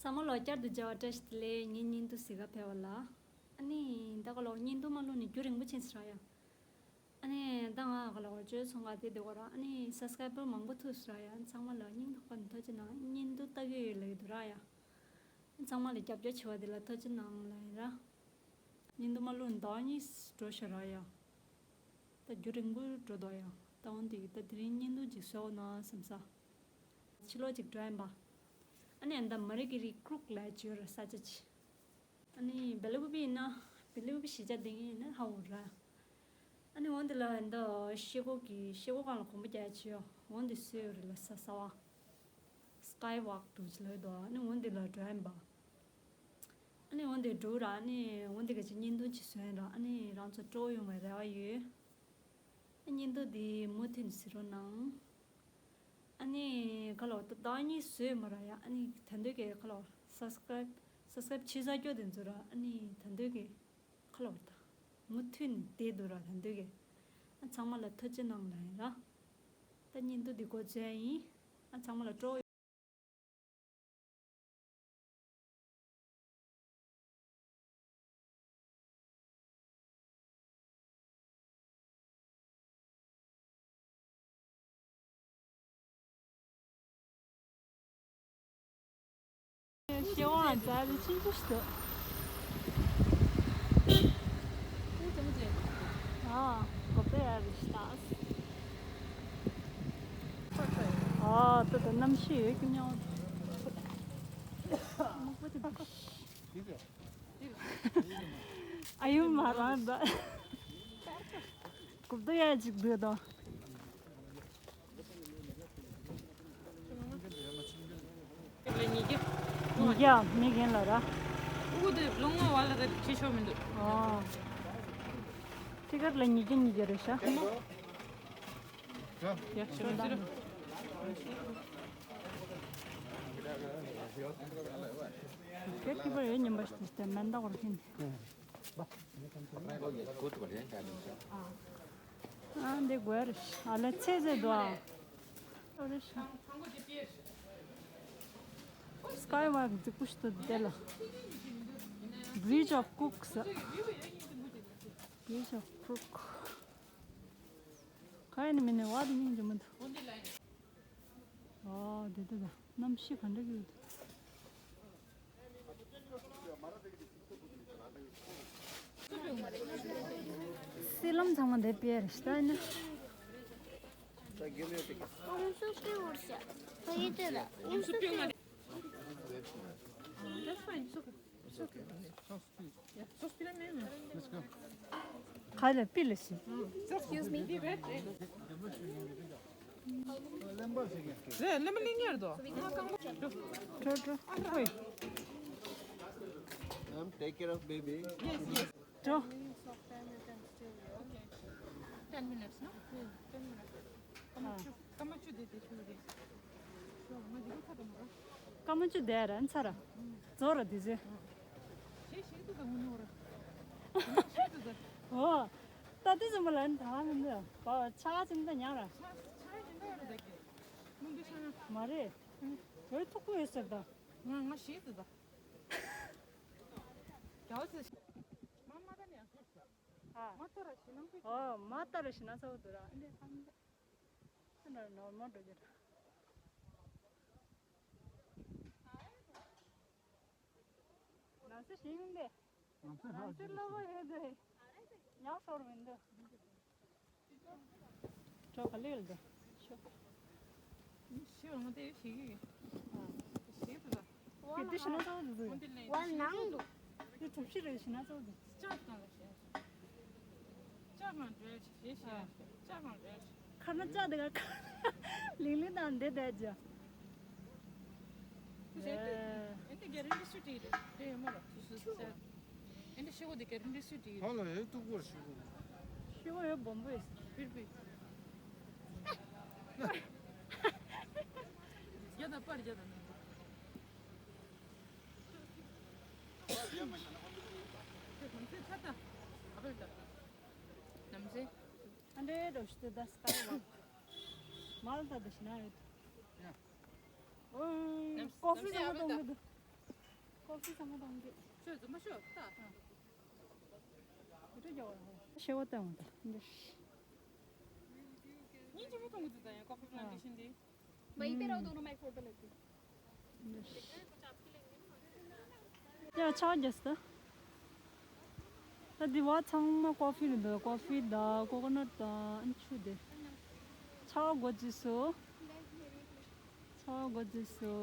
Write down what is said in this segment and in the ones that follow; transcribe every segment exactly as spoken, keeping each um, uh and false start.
ཚང་མ་ལ་བསྐྱར་དུ་མཇལ་བ་བཀྲ་ཤིས་བདེ་ལེགས། ངའི་བརྙན་ཐུང་གཟིགས་ག་ཕེབས་པ་ལ། ཨ་ནི་ད་ག་ལོ་བརྙན་ཐུང་མ་བླུགས་ནས་རྒྱུན་རིང་པོ་ཕྱིན་ཚར་ཡ། ཨ་ནི་ད་ང་ག་ལོ་བཅོས་ཚོང་ག་དེ་དེ་གོ་ར། ཨ་ནི་སབ་སི་ཀ་རའི་བར་མང་པོ་ཐུག་ཚར་ཡ། ཚང་མ་ལ་སྙིང་ཐག་པ་ནས་ཐུགས་རྗེ་གནང་། བརྙན་ཐུང་ལྟ་གི་ཡོད་ལབ་ཀྱི་འདུག་ར་ཡ། ཚང་མ་ལ་རྒྱབ་སྐྱོར་བྱེད་པ་དེ་ལ་ཐུགས་རྗེ་གནང་ལབ་ཡིན་ར། བརྙན་ཐུང་མ་བླུགས་ནས་ཟླ་བ་གཉིས་འགྲོ་ཤག་ར་ཡ། ད་རྒྱུན་རིང་པོ་འགྲོ་འདུག་ཡ། ད་འོན་ཏེ་ད་དེ་རིང་བརྙན་ཐུང་ཅིག་བཟོ་ན་བསམ་ས། ཕྱི་ལོགས་ཅིག་འགྲོ་ཡིན་པ། ཨ་ནི་ཨ་ནི་ད་མ་རི་ཀི་རི་ཀྲུག་ལབ་ཅིག་ཡོད་ར་ས་ཆ་ཅིག་ཨ་ནི་བེ་ལ་ཀུ་པི་ཡིན་ན། བེ་ལ་ཀུ་པི་གཞིས་ཆགས་དེ་ཡིན་ན་ཧ་འོ་ར། ཨ་ནི་འོན་ཏེ་ལ་ཨ་ནི་ད་ཤེལ་སྒོ་གི་ཤེལ་སྒོ་སྒང་ལ་གོམ་པ་རྒྱག་ཅིག་ཡོད། འོན་ཏེ་སུ་ཡོད་རེད་ལ་ས་ས་བ། སི་ཀའི་ཝོག་འགྲོ་ཅིག་ལབ་འདུག་ཨ་ནི་འོན་ཏེ་ལ་འགྲོ་ཡིན་པ། ཨ་ནི་འོན་ཏེ་འགྲོ་ར། ཨ་ནི་འོན་ཏེ་ག་ཅིག་བརྙན་ཐུང་ཅིག་བཟོས་ཡིན་ར། ཨ་ནི་རང་ཚོ་སྤྲོ་བོ་ཡོང་བའི་རེ་བ་ཡོད། ཨ་བརྙན་ཐུང་འདི་མུ་མཐུད་ནས་གཟིགས་རོགས་གནང་། ཨ་ནི་ག་ལོ་ད་ཟླ་གཉིས་བཟོས་མ་ར་ཡ། ཨ་ནི་ད་འདོད་ཀྱི་ག་ལོ་སབ་སི་ཀ་རའིབ་སབ་སི་ཀ་རའིབ་བྱེད་ས་སྐྱོ་དེ་ཚོ་ར། ཨ་ནི་ད་འདོད་ཀྱི་ག་ལོ་ད་མུ་མཐུད་ནས་བསྡད་འདུག་ར་ད་འདོད་ཀྱི། ཨ་ཚང་མ་ལ་ཐུགས་རྗེ་གནང་ལབ་ཡིན་ར། ད་བརྙན་ཐུང་འདི་འགོ་བཙུགས་ཡིན། ཨ་ཚང་མ་ལ་སྤྲོ་བོ། ཤེས་དབང་རྩ་ལ་ཆུང་ཆུང་ཞིག་འདུག་ཨ། གོ་པེ་ཡ་རི་ཤི་ཏཱས། ཨ། ད་ད་གནམ་གཤིས་ཡོད་ཀྱི་མྱོང་། ཨ་ཡུ་མ་རང་ད། གོ་པེ་ཡ་ཅིག་འདུག་དོ། ཉིས་བརྒྱ་མི་རྒན་ལ་ར། ཨུ་དེ་ལོང་བ་ལ་རེད་ཅི་ཤོ་མི་འདུག་ཨོ། ཊི་ཀེཊ་ལ་ཉིས་བརྒྱ་ཉིས་བརྒྱ་རེད་ཤག་ཡ་ཤོ་མི་འདུག་ཊི་ཀེཊ་ཀི་པར་ཡོད་ཉམས་པ་ཞིག་དེ་མེན་ད་གོར་ཧིན། ཨ་འདི་དགོས་རེད། ཨ་ལེ་ཚེ་ཟེར་འདུག་ཨ། ཨོ་རེད་ཤག་སི་ཀའི་ཝོག་རྫིག་པོ་ཞིག་འདུག་དེ་ལ། Bridge of Cook ཟེར། Bridge of Cook ག་ཡིན་མིན་ནས་བ་དེ་སྙིང་རྗེ་མི་འདུག་ཨོ་དེ་དེ་ད་གནམ་གཤིས་ག་འདྲ་གི་ཡོད། སི་ལམ་ཚང་མ་འདི་པེ་རེ་ཤི་ད་ཡིན་ན། That's fine. It's okay. It's okay. Yeah, so still a name. Let's go. ག་ལ་པི་ལ་ཤི། Excuse me. ལེམ་པ་ལེན་ཡར་དོ། ཁྲོ་ཁྲོ། ཨོ། Ma'am, take care of baby. Yes, yes. འགྲོ། Ten minutes, no? Ten minutes. ཀ་མ་ཆུ། ཀ་མ་ཆུ་དེ་དེ་ཆུ་རེད། ང་འདི་ག་ཁ་དང་མོ་ར། ཀ་མ་ཆུ་དེ་ར་ཚ་ར། ཛོ་ར་དེ་ཟེ། ཞེ་ཞེ་དུ་དང་ངུ་ནོ་ར། ཞེ་དུ་དང་། ཨོ། ད་དེ་ཟེ་མོ་ལ་ནི་ད་མི་འདུག་པ་ཆ་ཅིན་ད་ཉག་ར། ཆ་ཆ་ཡིན་ད་ར་ད་ཀྱེ། མུ་འདི་ཤ་ན། མ་རེད། འོས་ཐུག་པོ་ཡོད་ཟེར་ད། ང་ང་ཞེ་དུ་ད། རྒྱ་བ་ཚེ། མ་མ་ད་ནི་ཡང་ཁུར། ཨ། མ་ཏོ་ར་ཞི་ནང་པའི། ཨོ་མ་ཏོ་ར་ཞི་ན་ཚ་བོ་དུ་ར་ཨ་འདྲེ་ཁམ་འདྲ། ཨ་འདྲ་ནོར་མོ་འགྲོ་རྒྱུ་ར། ང་ཚོ་ཞིང་འདི། ང་ཚོ་ལོ་བོ་ཡོད་དེ། ཉག་ཤོར་མི་འདུག་ཅོ་ག་ལེར་དེ། ཤོ། ཤི་བ་ང་དེ་ཞིག་གི། ཞིག་ཏུ་ད། དེ་དེ་ཤི་ན་ཚ་བོ་དེ་ཚོ། བ་ནང་དུ། དེ་གྲུ་བཞི་རེད་ཤི་ན་ཚ་བོ་དེ། ལྕགས་དང་ལ་ཤི། ལྕགས་གང་འདྲ་ཞིག་ཞིག་ལྕགས་གང་འདྲ་ཞིག་ཁ་ན་ལྕགས་དེ་ག་ཁ། ལིང་ལིང་དང་འདྲེ་བསྡད་ཅི། ཨེ་འདི་ག་རིན་འདི་སུ་ཏི་རེད། དེ་མོ་ར་སུ་སུ་ཟེར། ཨེ་འདི་ཤི་གོ་འདི་ག་རིན་འདི་སུ་ཏི་རེད། ཧ་ལ་ཡོད་ཏུ་གོ་ཤི་གོ། ཤི་གོ་ཡོད་བོམ་བོ་ཡིས། པིར་པིར། རྒྱ་ད་པར་རྒྱ་ད་ནང་། ནམ་ཟེ། ཨ་འདྲེ་རོ་ཤི་ཏུ་ད་སི་ཀའི་ཝོག་མལ་ད་ད་ཤི་ན་ཡོད། ཨོ། ཀོ་ཧྥི་ཟ་མ་གཏོང་གི་འདུག་ཤེས་བ་ལྟ་འོང་ད་འདི། ཉིན་གཅིག་པོ་གཏོང་གི་འདུག་ད་ཡང་ཀོ་ཕི་པླན་ཊེ་ཤན་འདི། मैं इधर आओ, दोनों मैं एक फोटो लेती हूँ। ཡ་ཆ་རྒྱས་ད། ད་འདི་བ་ཚང་མ་ཀོ་ཕི་རེད་འདུག་ཀོ་ཕི་དང་ཀོ་ཀོ་ནཊ་དང་ཨ་ནི་ཆུ་དེ། ཆ་གོ་རྗེས་སུ། ཆ་གོ་རྗེས་སུ།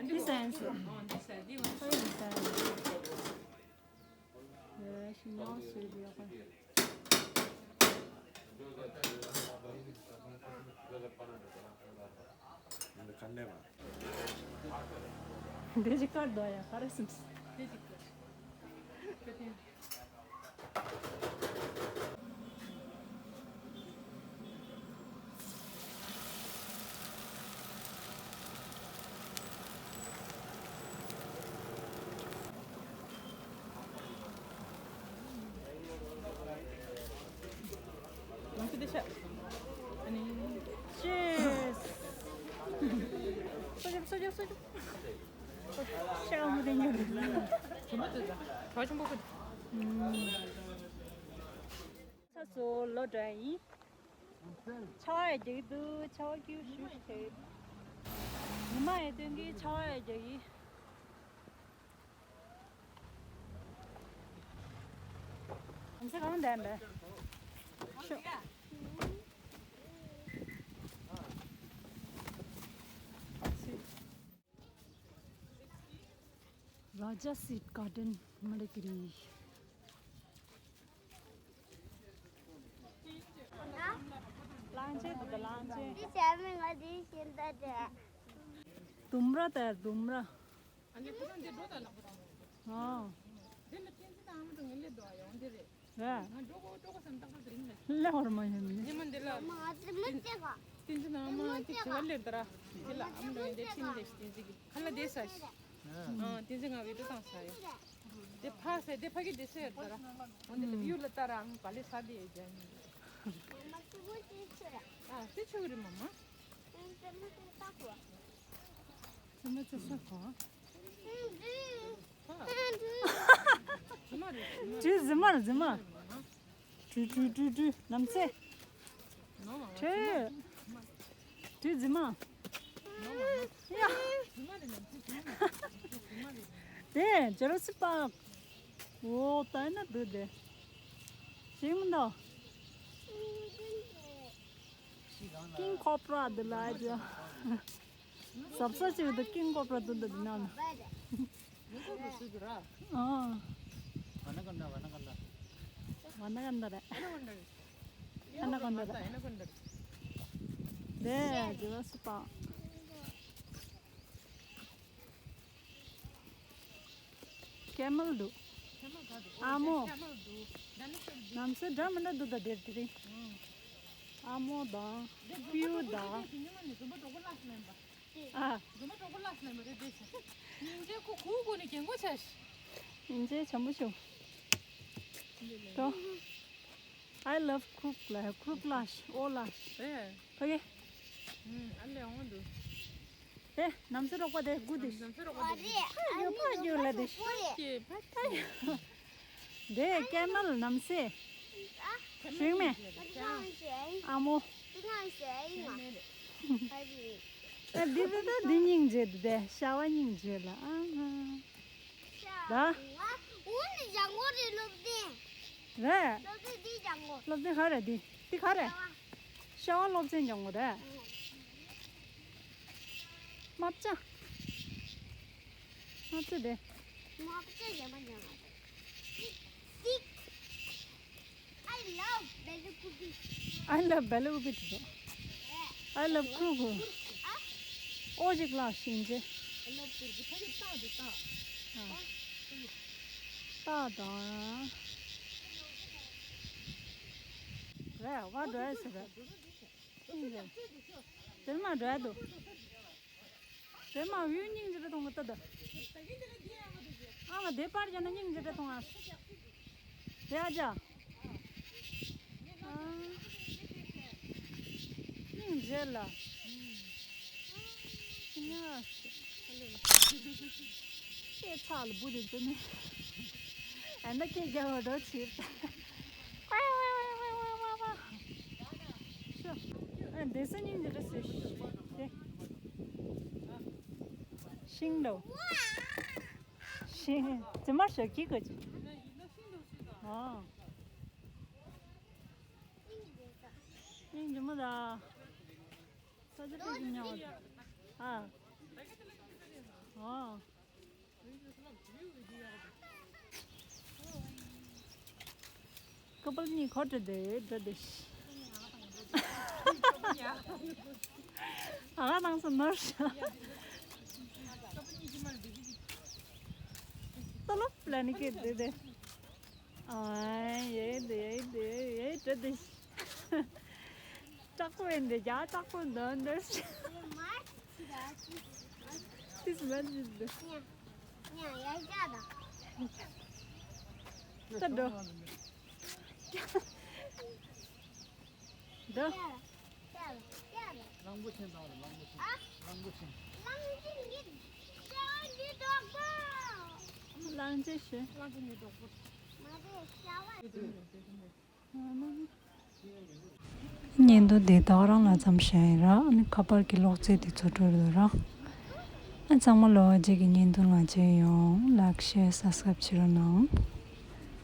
འདི་ཟ་ཡང་ཤོག་འདི་ཟ་འདི་ང་ཚོའི་འདི་ཟ་ཡང་ཤོག་ཡ་ཤི་ཉོ་སུ་ཡོད་པ། འདི་ག་ནས་བ། འདི་ཅིག་དཀར་འདུག་ཡ་ག་རེ་སེམས། འདི་ཅིག་དཀར། ལོངས་སྤྱོད་བདེ་ཤག་ཨ་ནི། Cheers. སོ་རྒྱབ་སོ་རྒྱབ་སོ་རྒྱབ། ཤ་མོ་དེ་ཉོ་རེད། གྲོགས་ཆེན་པོ་ཁུ། ཚ་སོ་ལོ་འདྲ་ཡིན། ཆར་ཡ་རྒྱག་གི་འདུག་ཆར་རྒྱུག་ཤུགས་ཤིག་ཆེ། ཉི་མ་ཡ་སྟོན་གི་ཆར་ཡ་རྒྱག་གི། ང་ཚོ་གང་བསྡད་པས། ཤོག Raja Seed Garden Malikiri. གླང་ཆེན་འདུག་གླང་ཆེན། འདི་བྱས་མིན་ང་འདི་བཞིན་ད་དེ། ལྡུམ་ར་དང་ལྡུམ་ར། ཨ་ནི་ཁོ་རང་འདི་འགྲོ་དང་ལ་ཁོ་རང་། ཨ། འདི་ལ་བསྟན་འཛིན་དང་ཨ་མ་དང་ངེད་ལས་འགྲོ་ཡོང་འདི་རེད། ར། ང་འགྲོ་གོ་འགྲོ་གོ་བསམ་སྟངས་ཁ་དེ་ཡིན་ལ། ལེ་ཧོར་མ་ཡོང་ནི། ཉི་མ་འདི་ལ། མ་ང་ཚོ་མི་བརྩེ་ག་བསྟན་འཛིན་དང་ཨ་མ་དེ་ག་ལེར་ད་ར། དེ་ལ་ཨ་མ་དང་འདི་ཁྲིམས་ལས་བསྟན་འཛིན་གི་ཁ་ལ་བསྡད་ས་ཞིག་ཨ། བསྟན་འཛིན་ང་བི་ཌིའོ་བཏང་ས་ཡོད། དེ་ཕ་ས་དེ་ཕ་གི་དེ་ས་ཡོད་ད་ར། འོ་འདི་ལ་བིའུ་ལ་ལྟ་ར་ཨ་མ་ག་ལེ་ས་དེ་ཡོད་ཀྱང་ནི། ཨ་དེ་ཆུ་རི་མ་མ། ཚེ་མ་ཚེ་ས་གོ། དྲི་རྫི་མ་རྫི་མ། དྲི་དྲི་དྲི་དྲི་ནམ་ཚེ། དྲི། དྲི་རྫི་མ། ཡ། དེ་ཇོ་ར་སི་པཱག་འོ་ད་ན་འདུག་དེ། ཤིང་མི་འདུག་ཀིང་ཁོབ་ར་འདི་ལ་ཇ། ཟབ་ས་ཅིག་ཏུ་ཀིང་ཀོབ་ར་འདུག་འདུག་ནང་ན། ཨ། ཨ་ན་ཀོན་ཌ། ཨ་ན་ཀོན་ཌ། ཨ་ན་ཀོན་ཌ་རེད། ཨ་ན་ཀོན་ཌ་རེད། དེ་ཇི་བ་སི་པ། ཀེ་མལ་འདུག་ཀེ་མལ་ག་འདུག་ཨ་མོ། ཀེ་མལ་འདུག་ཌའི་ནོ་སོར་འདུག་གནམ་ས་འདྲ་མི་འདྲ་འདུག་ད་དེར་དེ་རིང་། ཨ་མོ་དང་། ཕིའུ་དང་། དེ་ཉི་མ་ནས་འཛུམ་པ་གྲོགས་པོ་ལགས་སུ་ལེན་པ། ཨ། འཛུམ་པ་གྲོགས་པོ་ལགས་སུ་ལེན་པ་རེད་དེ་ཟེར། སྙིང་རྗེ་ཁོ་ཁུག་ཁུག་ནས་རྒྱན་གོ་ཆ་ཤི། སྙིང་རྗེ་ཆེན་པོ་བྱུང་། འགྲོ། I love crook ལ་crook ལ་ཤི་ཨོ་ལ་ཤི། ཨེ། ཕ་གི། ཨ་ལས་འོང་འདུག་དེ་ནམ་སེ་རོགས་པ་དེ་དགུ་དེ་ཤི། ཨ་རེད། ཨ་ཡོད་པ་ཡོད་ལ་དེ་ཤི། ཕ་གི་ཕ་གི། དེ་ཀེ་མལ་ནམ་སེ། ཞིག་མེད། ཨ་མོ། ཨ་འདི་འདི་ད་འདི་སྙིང་རྗེ་འདི་དེ་ཤ་བ་སྙིང་རྗེ་ལ་ཨ་ང་། ད། འོ་ནི་ལྗང་གོ་རེད་སློབ་ཚན། རེད། སློབ་ཚན་འདི་ལྗང་གོ། སློབ་ཚན་ག་རེ་འདི། འདི་ག་རེ། ཤ་བ་སློབ་ཚན་ལྗང་གོ་རེད། རྨ་བྱ། རྨ་བྱ་དེ། རྨ་བྱ་ཡང་མ་ཡང་མ། Stick. I love ballet ཀུ་པི། I love ballet ཀུ་པི་དེ། I love ཀུ་ཀུ། ཨ། ཨོ་ཅིག་ལ་ཤིང་རྗེ། I love ཀུ་ཀུ། ཕ་གི་རྟགས་འདི་རྟགས། ཨ། རྟགས་དང་། རེད་བ་འགྲོ་ཡ་ཟེར་རེད། ཤིང་རྗེ། དེར་མ་འགྲོ་ཡ་འདུག་དེ་མ་འུ་སྙིང་རྗེ་རེ་གཏོང་གི་ལྟ་ད། ཨ་མ་དེ་པར་རྒྱབ་ན་སྙིང་རྗེ་རེ་གཏོང་ཨ། དེ་ཨ་ཅག་ཨ། སྙིང་རྗེ་ལ། སྙིང་རྗེ། ཁྱེད་ཚ་ལ་བུ་དེ་ཚོ་ནི། ཨ་ན་ཁྱེད་རྒྱ་བ་འགྲོ་ཕྱིར། ཤོ། ཨ་འདི་སེ་སྙིང་རྗེ་རེ་ཟེར། དེ། ཤིང་འདྲ་བོ། ཤིང་། ཙི་མར་ཞོ་ཁྱི་གོ་ཅི། ཨ། སྙིང་རྗེ་མོ་ད། ས་ཆ་ཏོག་ཙམ་ཉལ་བ། ཨ། ཨ། ཁ་པར་གཉིས་ཁོ་སྤྲད་དེ་སྤྲད་དེ། ཨ་ང་དང་སོ་ནོར་ཤ། ཏོ་ལོ་པླ་ནི་ཀེ་དེ་དེ། ཨ་ཡེ་དེ་ཡེ་དེ་ཡེ་སྤྲད་དེ། དྲག་པོ་ཡིན་དེ་རྒྱ་དྲག་པོ་འདོན་འདོན་ཤ། ཏིས་མ་ཇི་དེ། ད་འགྲོ། འགྲོ། གླང་པོ་ཆེ་དང་གླང་པོ་ཆེ། གླང་པོ་ཆེ། གླང་ཆེན་ཞུ། བརྙན་ཐུང་འདི་ད་ག་རང་ལ་མཚམས་བཞག་ཡིན་ར། ཨ་ནི་ཁ་པར་གྱི་གློག་རྫས་དེ་ཚོ་འགྲོ་རེད་ར། ཨ་ཚང་མ་ལོ་བ་རྗེས་ཀྱི་བརྙན་ཐུང་ལ་མཇལ་ཡོང་། ལའིག་ཤེར་སབ་སི་ཀ་རབ་བྱེད་རོགས་གནང་།